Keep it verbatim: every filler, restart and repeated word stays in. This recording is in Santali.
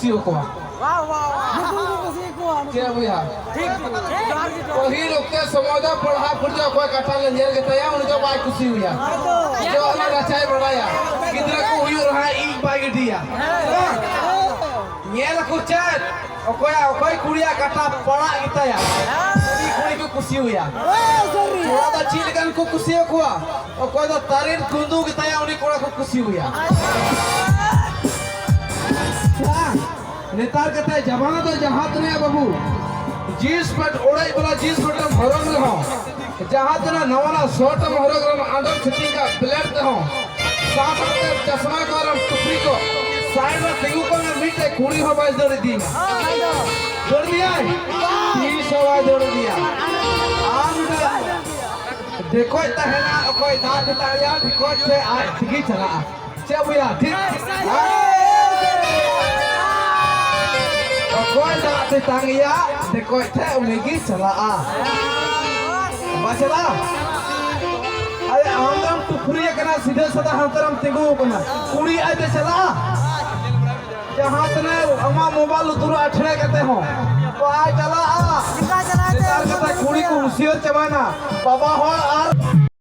ᱠᱩᱥᱤ ᱟᱠᱚᱣᱟ᱾ ᱱᱩᱠᱩ ᱠᱚ ᱠᱩᱥᱤ ᱟᱠᱚᱣᱟ, ᱱᱩᱠᱩ᱾ ᱪᱮᱫ ᱵᱚᱭᱦᱟ? ᱴᱷᱤᱠ, ᱴᱷᱤᱠ᱾ ᱡᱚᱦᱟᱨ ᱜᱮ, ᱡᱚᱦᱟᱨ᱾ ᱯᱟᱹᱦᱤᱞ ᱚᱠᱛᱮ ᱥᱚᱢᱚᱭ ᱫᱚ ᱯᱟᱲᱦᱟᱣ ᱠᱩᱲᱤ ᱫᱚ ᱚᱠᱚᱭ ᱠᱟᱴᱟ ᱞᱮᱸᱡᱮᱨ ᱜᱮᱛᱟᱭᱟ, ᱩᱱᱤ ᱫᱚ ᱵᱟᱭ ᱠᱩᱥᱤᱣᱟᱭᱟ᱾ ᱡᱚ ᱚᱱᱟ ᱨᱟᱪᱟᱭ ᱵᱟᱲᱟᱭᱟ᱾ ᱜᱤᱫᱽᱨᱟᱹ ᱠᱚ ᱦᱩᱭᱩᱜ ᱨᱮᱦᱚᱸ ᱤᱧ ᱵᱟᱭ ᱜᱤᱰᱤᱭᱟ᱾ ᱧᱮᱞ ᱟᱠᱚ ᱪᱮᱫ? ᱚᱠᱚᱭᱟᱜ, ᱚᱠᱚᱭ ᱠᱩᱲᱤᱭᱟᱜ ᱠᱟᱴᱟ ᱯᱟᱲᱟᱜ ᱜᱮᱛᱟᱭᱟ, ᱩᱱᱤ ᱠᱩᱲᱤ ᱠᱚ ᱠᱩᱥᱤᱣᱟᱭᱟ᱾ ᱠᱚᱲᱟ ᱫᱚ ᱪᱮᱫ ᱞᱮᱠᱟᱱ ᱠᱚ ᱠᱩᱥᱤᱭᱟᱠᱚᱣᱟ? ᱚᱠᱚᱭ ᱫᱚ ᱛᱟᱨᱮᱱ ᱜᱩᱸᱫᱩ ᱜᱮᱛᱟᱭᱟ, ᱩᱱᱤ ᱠᱚᱲᱟ ᱠᱚ ᱠᱩᱥᱤᱣᱟᱭᱟ᱾ ᱱᱮᱛᱟᱨ ᱠᱟᱛᱮ ᱡᱟᱢᱟᱱᱟ ᱫᱚ ᱡᱟᱦᱟᱸ ᱛᱤᱱᱟᱹᱜ ᱵᱟᱹᱵᱩ ᱡᱤᱱᱥ ᱯᱮᱱᱴ ᱚᱲᱮᱡ ᱵᱟᱞᱟ ᱡᱤᱱᱥ ᱯᱮᱱᱴ ᱮᱢ ᱦᱚᱨᱚᱜ ᱨᱮᱦᱚᱸ, ᱡᱟᱦᱟᱸ ᱛᱤᱱᱟᱹᱜ ᱱᱟᱣᱟ ᱱᱟᱣᱟ ᱥᱚᱨᱴ ᱮᱢ ᱦᱚᱨᱚᱜ ᱨᱮᱦᱚᱸ, under fitting ᱟᱜ ᱵᱞᱮᱰ ᱛᱮᱦᱚᱸ, ᱥᱟᱶ ᱥᱟᱶᱛᱮ ᱪᱟᱥᱢᱟ ᱠᱚ ᱟᱨ ᱴᱩᱯᱨᱤ ᱠᱚ, side ᱨᱮ ᱛᱤᱸᱜᱩ ᱠᱚᱜ ᱢᱮ, ᱢᱤᱫᱴᱮᱡ ᱠᱩᱲᱤ ᱦᱚᱸ ᱵᱟᱭ ᱫᱟᱹᱲ ᱤᱫᱤᱭᱟ᱾ ᱫᱟᱹᱲ ᱤᱫᱤᱭᱟᱭ? ᱛᱤᱥ ᱦᱚᱸ ᱵᱟᱭ ᱫᱟᱹᱲ ᱤᱫᱤᱭᱟ᱾ ᱟᱢ ᱫᱚ ᱰᱷᱮᱠᱚᱡ ᱛᱟᱦᱮᱱᱟ, ᱚᱠᱚᱭ ᱫᱟᱜ ᱛᱮᱛᱟᱝ ᱮᱭᱟ, ᱰᱷᱮᱠᱚᱡ ᱛᱮ ᱟᱡ ᱛᱮᱜᱮ ᱪᱟᱞᱟᱜᱼᱟ᱾ ᱪᱮᱫ ᱵᱚᱭᱦᱟ? ᱴᱷᱤᱠ? ᱚᱠᱚᱭ ᱫᱟᱜ ᱛᱮᱛᱟᱝ ᱮᱭᱟ, ᱰᱷᱮᱠᱚᱡ ᱴᱷᱮᱡ ᱩᱱᱤ ᱜᱮ ᱪᱟᱞᱟᱜᱼᱟ᱾ ᱵᱟᱭ ᱪᱟᱞᱟᱜᱼᱟ? ᱟᱨᱮ, ᱟᱢ ᱫᱚᱢ ᱴᱩᱯᱨᱤ ᱟᱠᱟᱱᱟ, ᱥᱤᱫᱷᱟᱹ ᱥᱟᱫᱟ ᱦᱟᱱᱛᱮ ᱨᱮᱢ ᱛᱤᱸᱜᱩ ᱟᱠᱟᱱᱟ, ᱠᱩᱲᱤ ᱟᱡ ᱛᱮ ᱪᱟᱞᱟᱜᱼᱟ? ᱡᱟᱦᱟᱸ ᱛᱤᱱᱟᱹᱜ ᱟᱢᱟᱜ ᱢᱳᱵᱟᱭᱤᱞ ᱞᱩᱛᱩᱨ ᱨᱮ ᱟᱴᱷᱲᱮ ᱠᱟᱛᱮ ᱦᱚᱸ ᱵᱟᱭ ᱪᱟᱞᱟᱜᱼᱟ᱾ ᱪᱮᱠᱟ ᱪᱟᱞᱟᱜ ᱛᱮ ᱱᱮᱛᱟᱨ ᱠᱟᱛᱮ ᱠᱩᱲᱤ ᱠᱚ ᱦᱩᱥᱤᱭᱟᱹᱨ ᱪᱟᱵᱟᱭᱮᱱᱟ, ᱵᱟᱵᱟ ᱦᱚᱲ ᱟᱨ